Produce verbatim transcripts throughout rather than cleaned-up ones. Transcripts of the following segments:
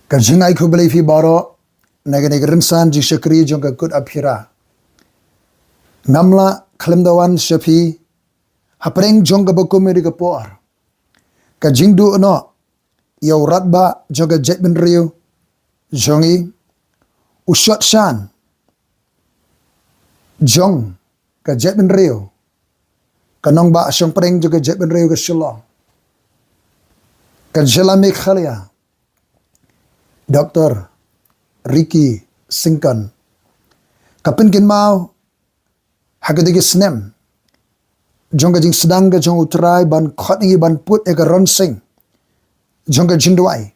Ka jingai khublei phi baroh na kane ka rynsan jingshakri jong ka Kut Aphira. Ngam lah khlem da wan sha phi hapdeng jong kaba kum ïa ka por. Ka jingduh noh ïa u Rangbah jong ka jaitbynriew jong ngi, u Shot Shan jong ka jaitbynriew, ka nongbah shongpdeng jong ka jaitbynriew ka Shillong, ka jylla Meghalaya, Doktor Ricky Syngkon. Ka pynkynmaw ha kito ki snem jong ka jingsdang ka jong U Trai ban khot ïa ngi ban put ïa ka ronsing jong ka jingduwai.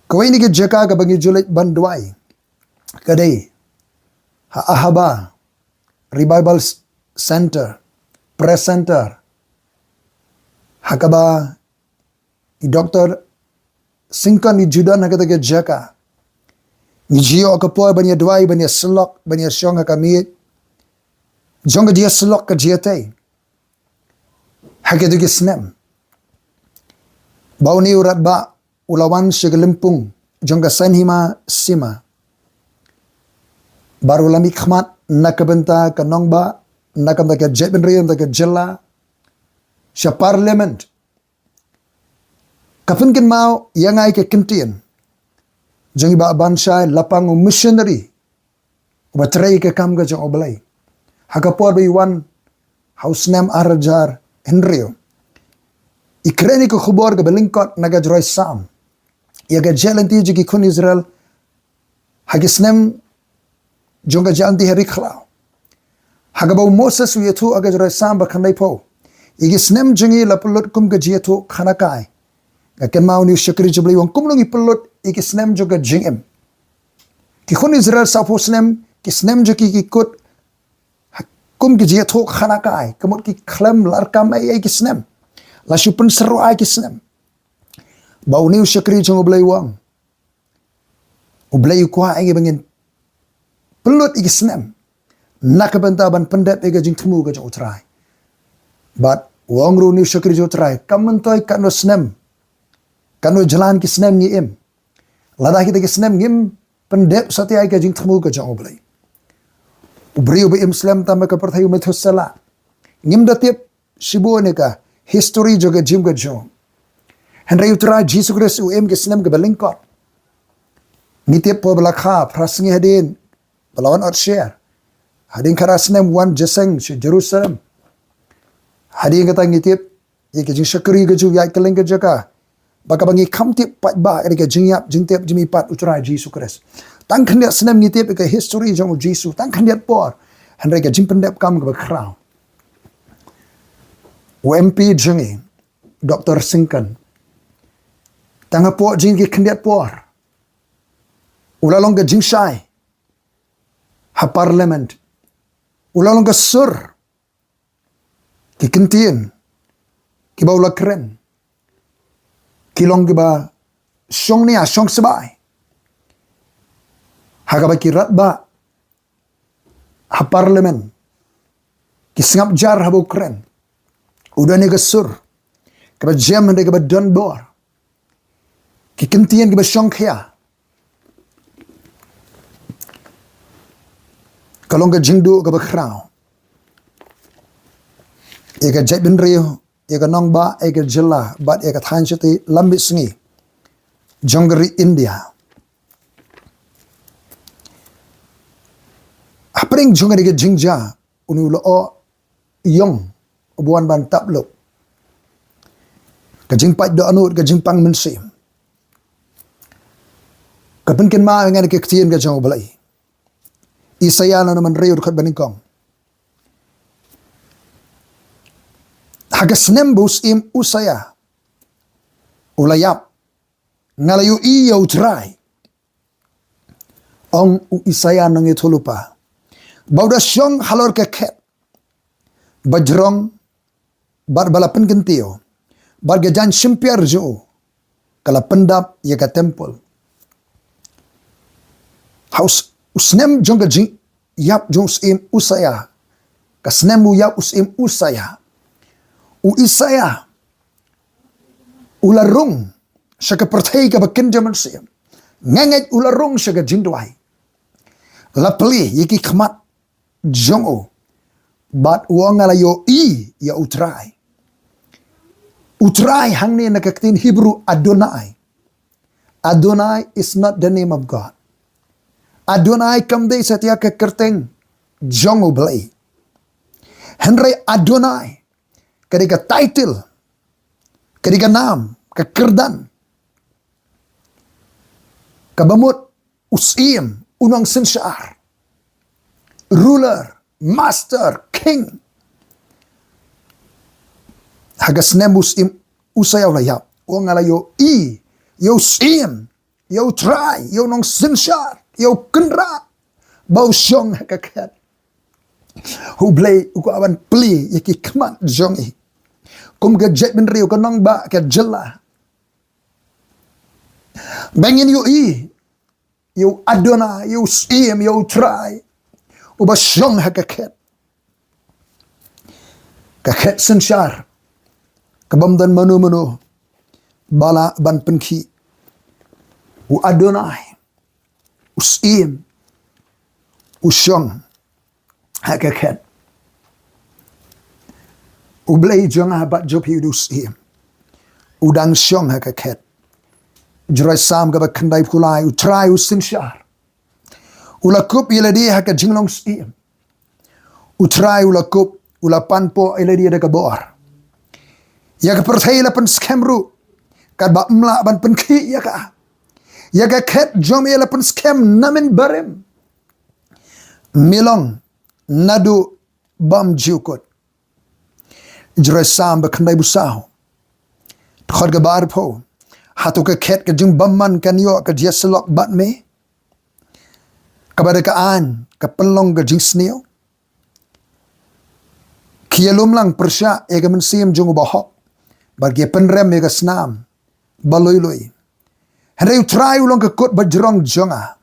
Kawei na ki jaka kaba ngi ju leit ban duwai ka dei ha Ahaba Revival Center, Prayer Center, ha kaba i Doktor Syngkon i ju don ha kata ka jaka. Ngi ju ïoh ka por ban ïa duwai, ban ïa syllok, ban ïa shong ha ka miej jong ka jingïasyllok ka jingïatei ha kito ki snem. Ba une u Rangbah u la wan sha ka lympung jong ka Saiñ Hima Sima, bad u la mihkhmat na ka bynta ka nongbah, na ka bynta ka jaitbynriew, na ka bynta ka jylla, sha Parliament. Ka pynkynmaw ïa nga ïa ka kyntien jong i Bah Banshai Lapang, u missionary uba trei ïa ka kam ka jong U Blei ha ka por ba i wan ha u snem ar hajar hynriew. I kren ïa ka khubor kaba lyngkot na ka jingrwai Salm ïa ka jingïaid lynti jong ki khun Israel ha ki snem jong ka jingïaid lynti ha ri khlaw, ha kaba u Moses u ïathuh ha ka jingrwai Salm ba khyndaiphew: Ïa ki snem jong ngi la pynlut kum ka jingïathuh khana kai. Nga kynmaw, une u shakri jong U Blei u ong, kumno ngi pynlut ïa ki snem jong ka jingim? Ki khun Israel sawphew snem, ki snem jong ki ki kut ha kum ki jingïathuh khana kai, ka mut ki khlem lah kamai ïa ki snem, la shu pynsyrwa ïa ki snem. Ba une u shakri jong U Blei u ong, U Blei u kwah ïa ngi ba ngin pynlut ïa ki snem na ka bynta ban pyndep ïa ka jingthmu ka jong U Trai. Bad u ong ruh une u shakri jong U Trai, kam myntoi katno snem, katno jlan ki snem ngi im, lada kita ki snem ngim pyndep satia ïa ka jingthmu ka jong U Blei. U briew ba im slem tam ha ka pyrthei, u Methuselah. Ngim da tip shibun ïa ka history jong ka jingim ka jong u. Hynrei U Trai Jisu Khrist u im ki snem kiba lyngkot. Ngi tip por ba la kha phra sngi hadien ba la wan ot sher, hadien khatar snem wan jingïaseng sha Jerusalem. Hadien kata ngi tip ïa ka jingshakri ka jong u ïaid kylleng ka jaka, ba kaba ngi kham tip paidbah ka dei ka jingïap jingtep jingmihpat U Trai Jisu Khrist. Tang khyndiat snem ngi tip ïa ka history jong U Jisu, tang khyndiat por. Hynrei ka jingpyndep kam kaba khraw, u M P jong ngi, Doktor Syngkon, tang hapoh jong ki khyndiat por u la long ka jingshai ha Parliament, u la long ka sur. Ki kyntien kiba u la kren ki long kiba shong nia shong sbai, ha kaba ki rangbah ha Parliament ki sngap jar haba u kren. U don ïa ka sur kaba jem hynrei kaba don bor. Ki kyntien kiba shongkhia. Ka long ka jingduh kaba khraw ïa ka jaitbynriew, ïa ka nongbah, ïa ka jylla bad ïa ka thaiñ shatei lam mih sngi jong ka ri India. Hapdeng jong kane ka jingjia, une u lyoh ïong uba wan ban tap lup, ka jingpait dohnud, ka jingpang mynsiem, ka pynkynmaw ïa nga na ka ktien ka jong U Blei. Isaïah lynnong ba hynriew, dkhot ba nyngkong. Ha ka snem ba u syiem Usaïah u la ïap, nga la ïohi ïa U Trai, ong u Isaïah nongïathuhlypa, ba u da shong halor ka khet bajrong bad ba la pynkyntiew, bad ka jaiñ shim piar jong u ka la pyndap ïa ka templ. Ha u s-, u snem jong ka jingïap jong u syiem Usaïah, ka snem u ïap u syiem Usaïah, u Isaïah u la rung sha ka pyrthei kaba kynja mynsiem. Nga ngeit u la rung sha ka jingduwai. La plie ïa ki khmat jong u. Bad u ong nga la ïohi ïa u Trai. U Trai hangne na ka ktien Hebrew Adonai. Adonai is not the name of God. Adonai kam dei satia ka kyrteng jong u Blei. Hynrei Adonai ka dei ka title, ka dei ka nam, ka kyrdan kaba mut u Syiem, u Nongsynshar, ruler, master, king. Ha ka snem u Syiem, u Isaïah u la ïap, u ong nga la ïohi ïa u Syiem, ïa u Trai, ïa u Nongsynshar, ïa u Kynrad ba u shong ha ka khet. U Blei u kwah ban plie ïa ki khmat jong i. Kum ka jaitbynriew, ka nongbah, ka jylla, ba ngin ïohi ïa u Adonai, ïa u Syiem, ïa u Trai uba shong ha ka khet. Ka khet synshar kabym don mano mano ba lah ban pynkhih. U Adonai, u Syiem, u shong ha ka khet. U Blei jong nga bad jong phi u dei u Syiem, u dang shong ha ka khet. Jroi Salm kaba khyndaiphew lai, u Trai u synshar. U la kup ïa lade ha ka jinglong Syiem. U Trai u la kup, u la pan poh ïa lade da ka bor. Ïa ka pyrthei la pynskhem ruh katba ym lah ban pynkhih ïa ka. Ïa ka khet jong me la pynskhem na mynbarim. Me long naduh bym ju kut. Jroi Salm ba khyndaiphew saw, dkhot kaba arphew. Hato ka khet ka jingbymman kan ïoh ka jingïasyllok bad me? Kaba da ka aiñ ka pynlong ka jingsniew. Ki ïalum lang pyrshah ïa ka mynsiem jong u bahok, bad ki pynrem ïa ka snam ba lui lui. Hynrei u Trai u long ka kut bajrong jong nga,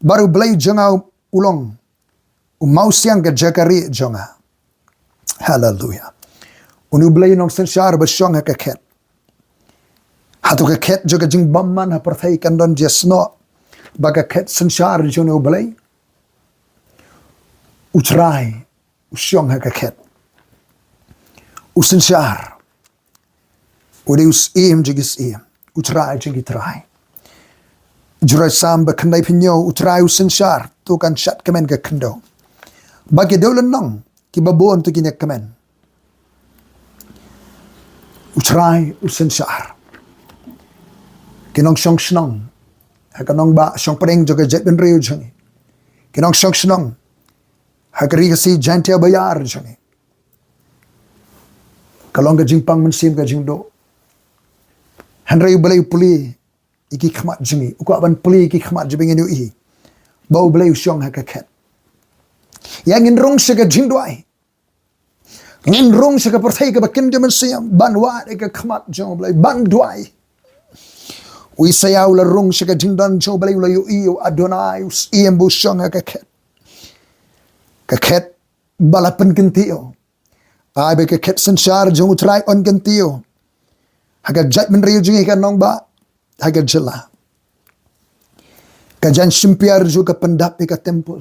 bad u Blei jong nga u long u mawsiang ka jaka rieh jong nga. Haleluya. Une u Blei Nongsynshar ba shong ha ka khet. Hato ka khet jong ka jingbymman ha pyrthei kan don jingïasnoh bad ka khet synshar jong une u Blei? U Trai u shong ha ka khet. U synshar. U dei u Syiem jong ki syiem, u Trai jong ki trai. Jroi Salm ba khyndaiphew hynñiew, u Trai u synshar, to kan shad kmen ka khyndew. Ba ki dewlynnong kiba bun to kin ïa kmen. U Trai u synshar. Ki nongshong shnong ha ka nongbah shongpdeng jong ka jaitbynriew jong ngi, ki nongshong shnong ha ka ri Khasi Jaiñtia Baïar jong ngi, ka long ka jingpang mynsiem, ka jingduh. Hynrei u Blei u plie ïa ki khmat jong ngi, u kwah ban plie ïa ki khmat jong ngi, ba ngin ïohi ba u Blei u shong ha ka khet. Ïa ngin rung sha ka jingduwai. Ngin rung sha ka pyrthei kaba kynja mynsiem ban wad ïa ka khmat jong u Blei, ban duwai. U Isaïah u la rung sha ka jingdon jong u Blei, u la ïohi ïa u Adonai, u Syiem ba u shong ha ka khet. Ka khet ba la pynkyntiew. Ai ba ka khet synshar jong u Trai yn kyntiew ha ka jaitbynriew jong ngi, ha ka nongbah, ha ka jylla. Ka jaiñ shympiar jong u ka pyndap ïa ka templ.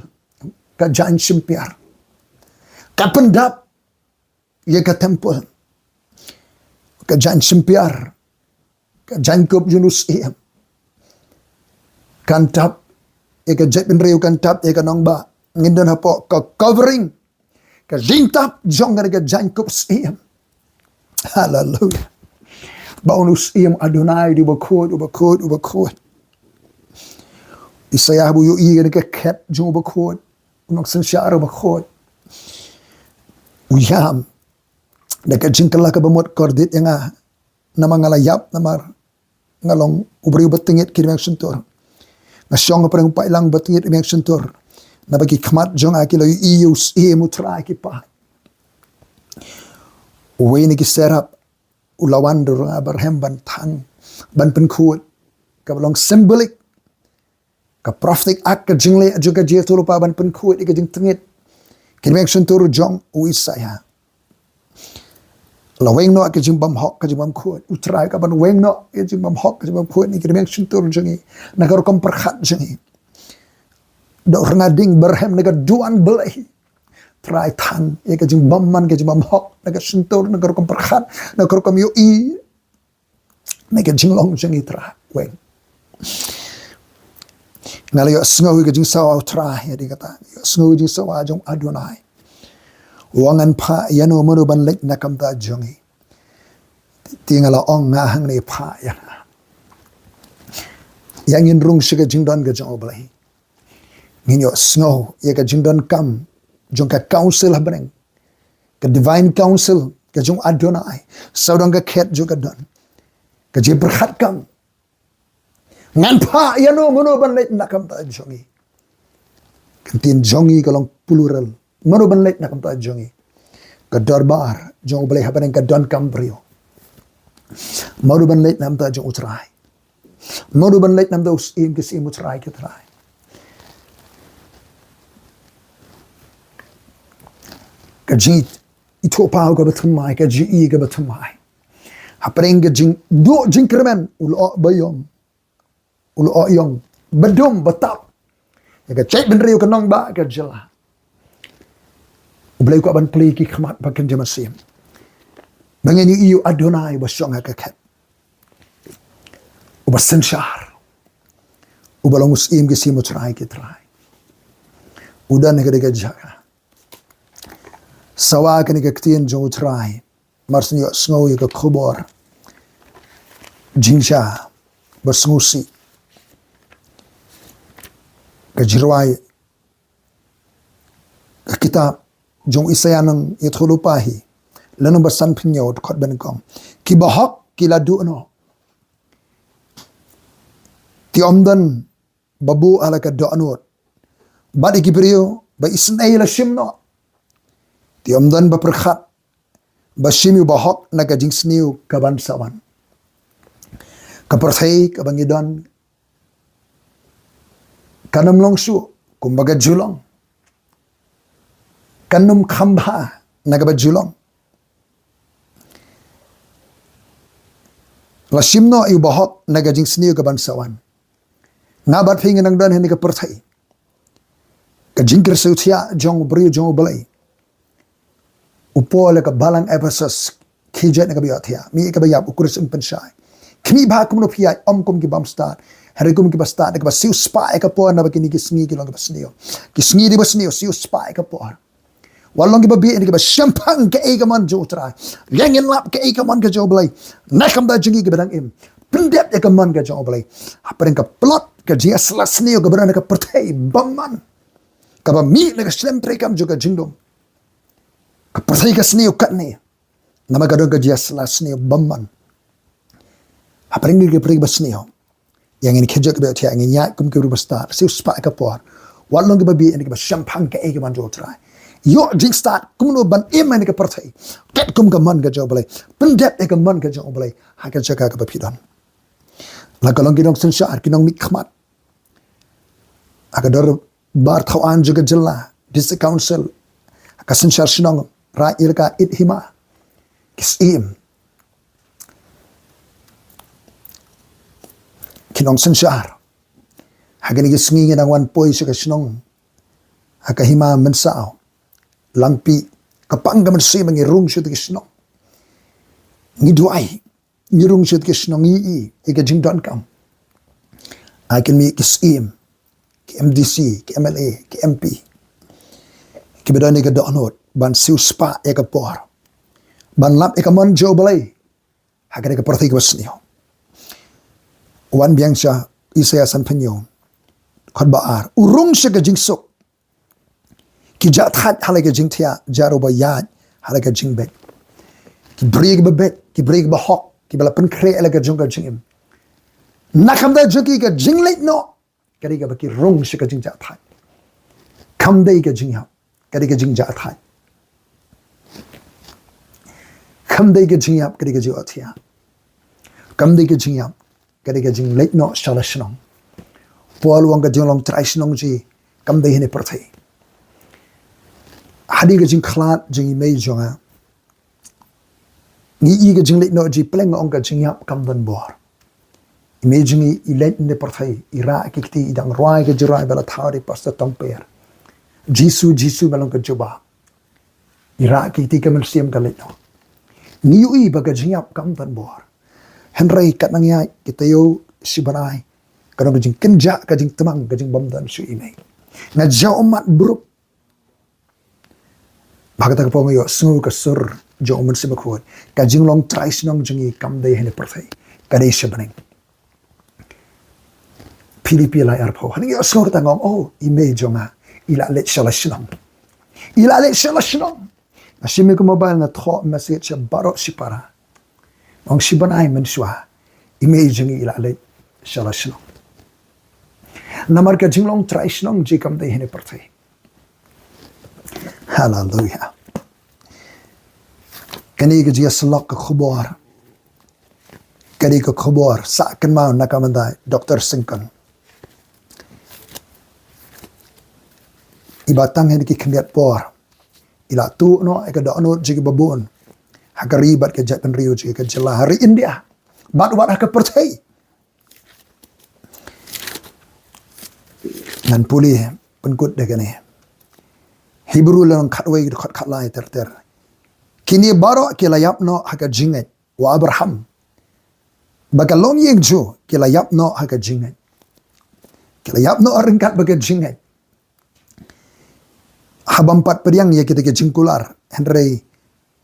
Ka jaiñ shympiar ka pyndap ïa ka templ. Ka jaiñ shympiar, ka jaiñkup jong u Syiem, kan tap ïa ka jaitbynriew, kan tap ïa ka nongbah. Ngin don hapoh ka covering, ka jingtap jong kane ka jaiñkup Syiem. Haleluya. Ba une u Syiem Adonai u dei uba khuid, uba khuid, uba khuid. Isaïah ba u ïohi ïa kane ka khet jong uba khuid, u Nongsynshar uba khuid, u ïam da ka jingkylla kaba mut, kordit ïa nga, namar nga la ïap, namar nga long u briew ba tyngit ki rmiang shyntur. Nga shong ha pdeng u paitlang ba tyngit rmiang shyntur. Naba ki khmat jong nga ki la ïohi ïa u Syiem u Trai ki paid. Uwei na ki serap u la wan da u rnga barhem ban thang, ban pynkhuid, kaba long symbolic. Ka prophetic act, ka jingleh jong ka jingïathuhlypa ban pynkhuid ïa ka jingtyngit ki rmiang shyntur jong u Isaïah. La weng noh ka jingbymhok, ka jingbymkhuid. U Trai u kwah ban weng noh ka jingbymhok, ka jingbymkhuid na ki rmiang shyntur jong ngi, na ka rukom pyrkhat jong ngi. Da u rnga ding byrhem, na ka duwan Blei. Trai, than ïa ka jingbymman, ka jingbymhok, na ka shyntur, na ka rukom pyrkhat, na ka rukom ïohi, na ka jinglong jong ngi, Trai. Weng. Nga la ïohsngew ïa ka jingsawa, Trai, ïa kata. Ïohsngew ïa ka jingsawa jong Adonai. Ong, ngan phah ïano mano ban leit na ka bynta jong ngi. Te nga la ong, nga hangne, phah ïa nga. Ïa ngin rung sha ka jingdon ka jong U Blei. Ngin ïohsngew ïa ka jingdonkam jong ka council ha bneng, ka divine council ka jong Adonai. Sawdong ka khet jong ka don, ka jingpyrkhat kam. Ngan phah ïano mano ban leit na ka bynta jong ngi. Ka ktien jong ngi ka long plural. Mano ban leit na ka bynta jong ngi. Ka dorbar jong U Blei ha bneng ka donkam briew. Mano ban leit na ka bynta jong U Trai. Mano ban leit na ka bynta u Syiem ki syiem, U Trai ki trai. Ka jingithuhpaw kaba thymmai, ka jingïohi kaba thymmai. Hapdeng ka jingduh jingkyrmen, u la ong ba ïom, u la ong ïom, ba dum, ba tap. Ïa ka jaitbynriew, ka nongbah ka jylla. U Blei u kwah ban plie ki khmat ba kynja mynsiem, ba ngin ïohi ïa u Adonai uba shong ha ka khet, uba synshar, uba long u Syiem ki syiem, U Trai ki trai. U don ha kane ka jaka. Sawa kane ka ktien jong U Trai. Mar shu ïohsngew ïa ka khubor jingshisha ba sngewsih, ka jingrwai ka kitab jong u Isaïah nongïathuhlypa hi, lynnong ba sanphew hynñiew, dkhot ba nyngkong. Ki bahok ki la duh noh. Te ym don ba buh ha la ka dohnud. Bad ïa ki briew ba isynei la shim noh. Te ym don ba pyrkhat, ba shim ïa u bahok na ka jingsniew ka ban sa wan. Ka pyrthei kaba ngi don kan ym long shuh kumba ka ju long. Kan ym kham bha na kaba ju long. La shim noh ïa u bahok na ka jingsniew ka ban sa wan. Nga bad phi ngi nang don ha kane ka pyrthei. Ka jingkyrsiew thiah jong u briew jong U Blei. U Paul ha ka balang Ephesus, khie jait na kaba ïohthiah, mih kaba ïap, u Khrist un pynshai. Khmih bha kumno phi ïaid, ym kum ki bym stad, hynrei kum kiba stad, da kaba siew spah ïa ka por, naba kine ki sngi ki long kiba sniew. Ki sngi dei ba sniew, siew spah ïa ka por. Wat long kiba bieit, ïa kaba shemphang kaei ka mon jong U Trai. Leh ngin lap kaei ka mon ka jong U Blei na ka bynta jong ngi kiba dang im. Pyndep ïa ka mon ka jong U Blei. Hapdeng ka plot ka jingïasyllok sniew kaba don ha ka pyrthei bymman, kaba mih na ka shlem treikam jong ka jingdum. Ka pyrthei ka sniew katne. Namar ka don ka jingïasyllok sniew bymman. Hapdeng ka pyrthei ba sniew, ïa ngin khie jait kaba ïohthiah, ngin ïaid kum ki briew ba stad, siew spah ïa ka por. Wat long kiba bieit, ïa kaba shemphang kaei ka mon jong U Trai. Ïoh jingstad kumno ban im ha kane ka pyrthei katkum ka mon ka jong U Blei. Pyndep ïa ka mon ka jong U Blei ha ka jaka kaba phi don. La ka long ki nongsynshar, ki nongmihkhmat ha ka dorbar thawaiñ jong ka jylla, District Council, ha ka synshar shnong, raid, ïalehkai, ïit hima, ki syiem, ki nongsynshar. Ha kine ki sngi ngi dang wan poi sha ka shnong ha ka hima Mynsaw, Langpih, ka pang ka mynsiem, ngi rung sha ki shnong, ngi duwai, ngi rung sha ki shnong, ngi ïohi ïa ka jingdonkam. Ai kin mih ki syiem, ki M D C, ki M L A, ki M P, kiba don ïa ka dohnud ban siew spah ïa ka por ban lap ïa ka mon jong U Blei ha kane ka pyrthei kaba sniew. Wan biang sha Isaïah sanphew hynñiew, dkhot ba ar. U rung sha ka jingsuk. Ki jah thait ha la ka jingthiah, jar uba ïaid ha la ka jingbeit. Ki briew kiba beit, ki briew kiba hok, kiba la pynkhreh ha la ka jong ka jingim. Na ka bynta jong ki, ka jingleit noh ka dei kaba ki rung sha ka jingjah thait. Kam dei ka jingïap, ka dei ka jingjah thait. Kam dei ka jingïap, ka dei ka jingïap. Kam dei ka jingïap, ka dei ka jingleit noh sha la shnong. Paul u ong ka jinglong trai shnong jong ngi kam dei ha kane ka pyrthei. Hadien ka jingkhlad jong i mei jong nga, Ngi ïohi ka jingleit noh jong i, pleng ong ka jingïap kam don bor. I mei jong ngi i leit na pyrthei, i rah ki kti, i dang rwai ka jingrwai ba la thaw da i Pastor Tongper. Jisu, Jisu, ba long ka jubab. I rah ki kti, ka mynsiem ka leit noh. Ngi ïohi ba ka jingïap kam don bor. Hynrei katba ngi ïaid ki taïew shi bnai, ka don ka jingkynjah, ka jingtmang, ka jingbymdon shuh i mei. Nga jaw ummat bruk. Bad kata ka por nga ïohsngew ka sur jong u Mynsiem Bakhuid. Ka jinglong trai shnong jong ngi kam dei ha kane ka pyrthei. Ka dei sha bneng. Philippi lai arphew. Hangne nga ïohsngew kata, nga ong, oh, i mei jong nga i la leit sha la shnong. I la leit sha la shnong. Nga shim ïa ka mobile, nga thoh message sha baroh shipara. Ong, shi bnai mynshuwa, i mei jong ngi i la leit sha la shnong. Namar ka jinglong trai shnong jong ngi kam dei ha kane ka pyrthei. Haleluia. Kane ka jingïasyllok ka khubor, kane ka khubor sah kynmaw na ka bynta Doktor Syngkon. Iba tang ha kine ki khyndiat por i la tuh noh ïa ka dohnud jong kiba bun ha ka ri bad ka jaitbynriew jong ngi, ka jylla, ha ri India bad wat ha ka pyrthei. Ngan pule pynkut da kane. Hebru lynnong khatwei, dkhot khatlai ter ter. Kine baroh ki la ïap noh ha ka jingngeit. U Abraham, ba ka longïing jong u, ki la ïap noh ha ka jingngeit. Ki la ïap noh ryngkat bad ka jingngeit. Haba ym pat pdiang ïa kita ki jingkular, hynrei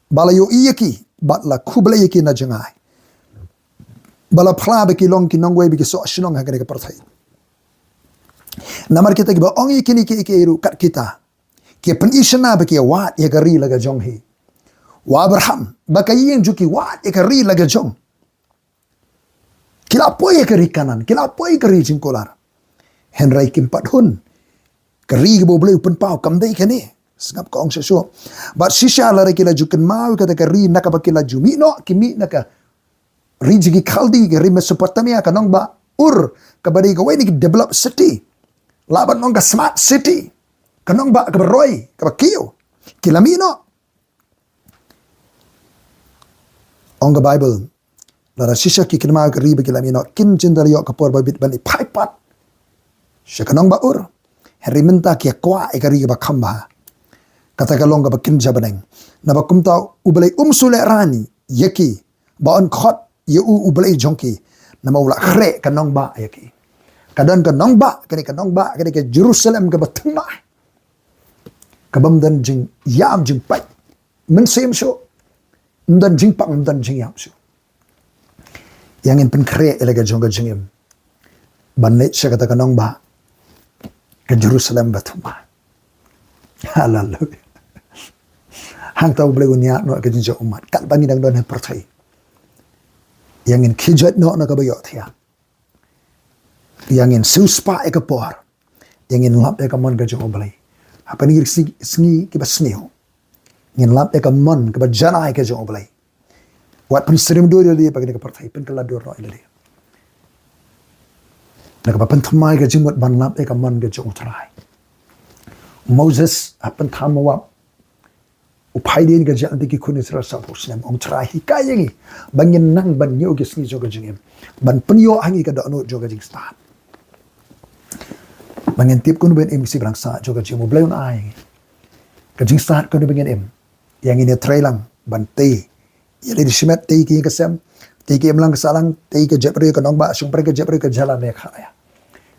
ba la ïohi ïa ki bad la khublei ïa ki na jngai, ba la phla ba ki long ki nongwei bad ki soh shnong ha kane ka pyrthei. Namar kita kiba ong ïa kine kiei kiei ruh kat kita, ki pynshna ba ki wad ïa ka ri la ka jong ki. U Abraham, ba ka ïing jong u ki wad ïa ka ri la ka jong. Ki la poi ïa ka ri Kanaan, ki la poi ïa ka ri jingkular. Hynrei kim pat hun. Ka ri kaba U Blei u pynpaw kam dei kane. Sngap ka ong shuh shuh. Bad shisha lada ki la ju kynmaw ïa kata ka ri na kaba ki la ju mih noh, ki mih na ka ri jong ki Khaldi, ka ri Mesopotamia, ka nongbah Ur, kaba dei kawei na ki developed city. Lah ban ong ka smart city. Ka nongbah kaba roi, kaba kiew. Ki la mih noh. Ong ka Baibl, lada shisha ki kynmaw ïa ka ri ba ki la mih noh, kin jin da la ïoh ka por ba bit ban ïa phai pat sha ka nongbah Ur. Hynrei mynta ki kwah ïa ka ri kaba kham bha. Kata ka long kaba kynja bneng. Naba kumta U Blei um shu lehraiñ ïa ki ba yn khot ïa u U Blei jong ki. Namar u la khreh ka nongbah ïa ki. Ka don ka nongbah, kane ka nongbah, kane ka Jerusalem kaba thymmai. Kaba ym don jingïam jingpait mynsiem shuh. Ym don jingpang, ym don jingïam shuh. Ïa ngin pynkhreh ïa la ka jong ka jingim ban leit sha kata ka nongbah, ka Jerusalem ba thymmai. Haleluia. Hangta U Blei un ïaid noh ka jingjaw ummat katba ngi dang don ha pyrthei. Ïa ngin khie joit noh na kaba ïohthiah. Ïa ngin siewspah ïa ka por. Ïa ngin lap ïa ka mon ka jong U Blei. Hapdeng ki sngi, sngi kiba sniew, ngin lap ïa ka mon kaba janai ka jong U Blei. Wat pynsyriem dur ïa lade bad kane ka pyrthei, pynkylla dur noh ïa lade na kaba pynthymmai ka jingmut ban lap ïa ka mon ka jong U Trai. Moses ha pynthame Moab, u phaidien ka jingïaid lynti ki khun Israel saphew snem, ong Trai, hikai ïa ngi ba ngin nang ban ñiew ki sngi jong ka jingim, ban pynïoh ha ngi ka dohnud jong ka jingstad. Ba ngin tip kumno ban im, shi bneng sah jong ka jingim U Blei un ai ïa ngi ka jingstad kumno ba ngin im. Ïa ngin ïatreilang ban tei ïa lade shimet, tei ki ïing ka sem, tei ki imlang ka sahlang, tei ka jaitbynriew, ka nongbah shongpyrshah, ka jaitbynriew, ka jylla Meghalaya.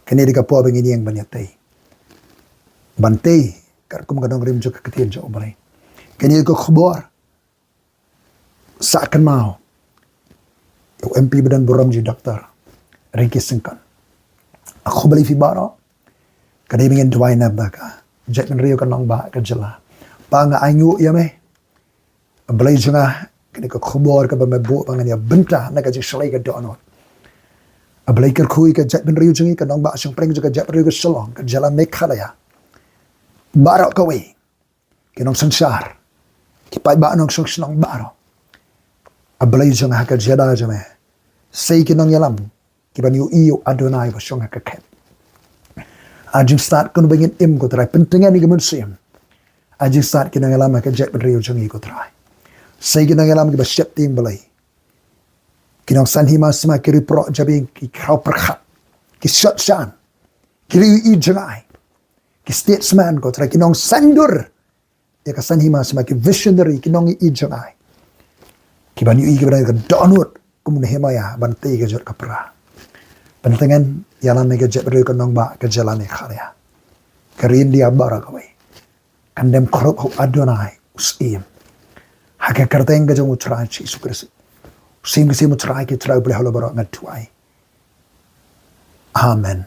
Kane dei ka por ba ngin ïeng ban ïatei, ban tei katkum ka nongrim jong ka ktien jong U Blei. Kane ka khubor sah kynmaw ïa u M P ba don burom jong ngi, Doktor Ricky Syngkon. Nga khublei ïa phi baroh. Ka dei ba ngin duwai na bynta ka jaitbynriew, ka nongbah, ka jylla. Pa, nga ainguh ïa me, A Blei jong nga, kane ka khubor kaba me buh ba ngan ïa bynta na ka jingshlei ka dohnud. A Blei, kyrkhu ïa ka jaitbynriew jong ngi, ka nongbah shongpyrshah jong ka jaitbynriew ka Shillong, ka jylla Meghalaya, baroh kawei, ki nongsynshar, ki paidbah nongshong shnong baroh. A Blei jong nga, ha ka jingïada jong me, sei ki nongïalam kiban ïohi ïa u Adonai ba shong ha ka khet. Ai jingstad kumno ba ngin im, ko Trai, pyntngen ïa ka mynsiem. Ai jingstad ki nongïalam ha ka jaitbynriew jong ngi, ko Trai. Sa ki nongïalam kiba sheptieng Blei, ki nongsaiñ hima sma, ki riewproh jabieng, ki khraw pyrkhat, ki shot shan, ki riew i jngai, ki statesman, ko Trai, ki nongsaiñ dur ïa ka saiñ hima sma, ki visionary, ki nong i jngai, kiban ïohi, kiban ïohi ka dohnud kum u Nehemaïa ban tei ka jot ka pra. Pyntngen ïalam ïa ka jaitbynriew, ka nongbah ka jylla Meghalaya, ka ri India baroh kawei. Kan dem khrup ha u Adonai u Syiem, ha ka kyrteng ka jong u Trai Jisu Khrist, u Syiem ki syiem, u Trai ki trai, u Blei halor baroh, nga duwai. Amen.